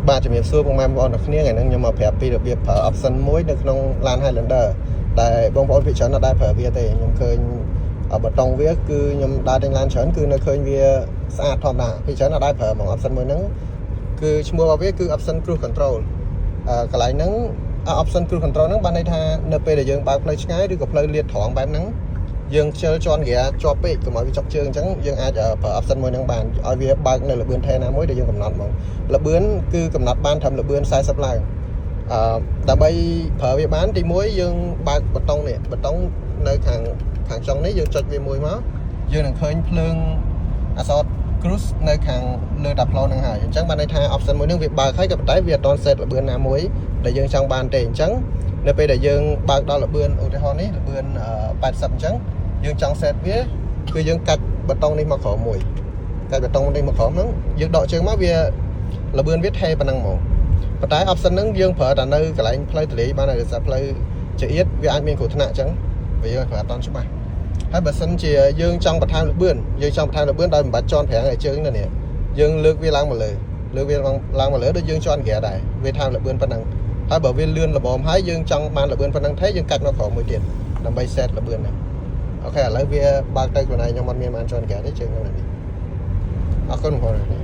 បាទជំរាបសួរពុកម៉ែបងប្អូនទាំងគ្នាថ្ងៃនេះខ្ញុំមកប្រាប់ពីរបៀបប្រើ option មួយនៅក្នុងឡាន Highlander ដែលបងប្អូនភាគច្រើនអត់ដែលប្រើវាទេខ្ញុំឃើញប៊ូតុងវាគឺខ្ញុំដើរទិញឡានច្រើនគឺនៅឃើញវាស្អាតធម្មតាភាគច្រើនអត់ដែលប្រើហ្មង option មួយហ្នឹងគឺឈ្មោះរបស់វាគឺ option cruise control អឺកន្លែងហ្នឹង option cruise control ហ្នឹងបានន័យថានៅពេលដែលយើងបើកផ្លូវឆ្ងាយឬក៏ផ្លូវលាតត្រង់បែបហ្នឹងយើងខ្ជិលជាន់ហ្គាជាប់ពេកកុំឲ្យវាចុកជើងអញ្ចឹងយើងអាចប្រើ option មួយហ្នឹងបានឲ្យវាបើកនៅល្បឿនថេណាមួយដែលយើងកំណត់ហ្មងល្បឿនគឺកំណត់បានត្រឹមល្បឿន40ឡើងអឺដើម្បីប្រើវាបានទីមួយយើងបើកប៊ូតុងនេះប៊ូតុងនៅខាងខាងចុងនេះយើងចុចវាមួយមកយើងនឹងឃើញភ្លើងអក្សរ cruise នៅខាងលើតាប្លូហ្នឹងហើយអញ្ចឹងបានន័យថា option មួយហ្នឹងវាបើកហើយក៏ប៉ុន្តែវាអត់ទាន់ set ល្បឿនណាមួយដែលយើងចង់បានទេអញ្ចឹងនៅពេលដែលយើងបើកដល់ល្បឿនឧទាហរណ៍នេះល្បឿន80អញ្ចឹងយើងចង់ set វាគឺយើងកាច់ប៊ូតុងនេះមកក្រោមមួយកាច់ប៊ូតុងនេះមកក្រោមហ្នឹងយើងដកជើងមកវាល្បឿនវាថេប៉ុណ្ណឹងហ្មងប៉ុន្តែ option ហ្នឹងយើងប្រើតែនៅកន្លែងផ្លូវទលាយបានហើយដោយសារផ្លូវចង្អៀតវាអាចមានគ្រោះថ្នាក់អញ្ចឹងវាយើងប្រើអត់ទាន់ច្បាស់ហើយបើសិនជាយើងចង់បន្ថែមល្បឿនយើងចង់បន្ថែមល្បឿនដោយមិនបាច់ជាន់ហ្វ្រាំងឲ្យជើងនេះយើងលើកវាឡើងមកលើលើកវាឡើងមកលើដូចយើងជាន់ហ្គាដែរវាថែមល្បឿនប៉ុណ្ណឹងហើយបើវាលឿនល្មមហើយយើងចង់បានល្បឿនប៉ុណ្ណឹងទេយើងកាច់មកក្រោមមួយទៀតដើម្បី set ល្បឿនហ្នឹង OK ឥឡូវវាបើកទៅខ្លួនឯងខ្ញុំអត់មានបានជាន់ហ្គាទេជើងខ្ញុំនេះអរគុណបងប្អូន។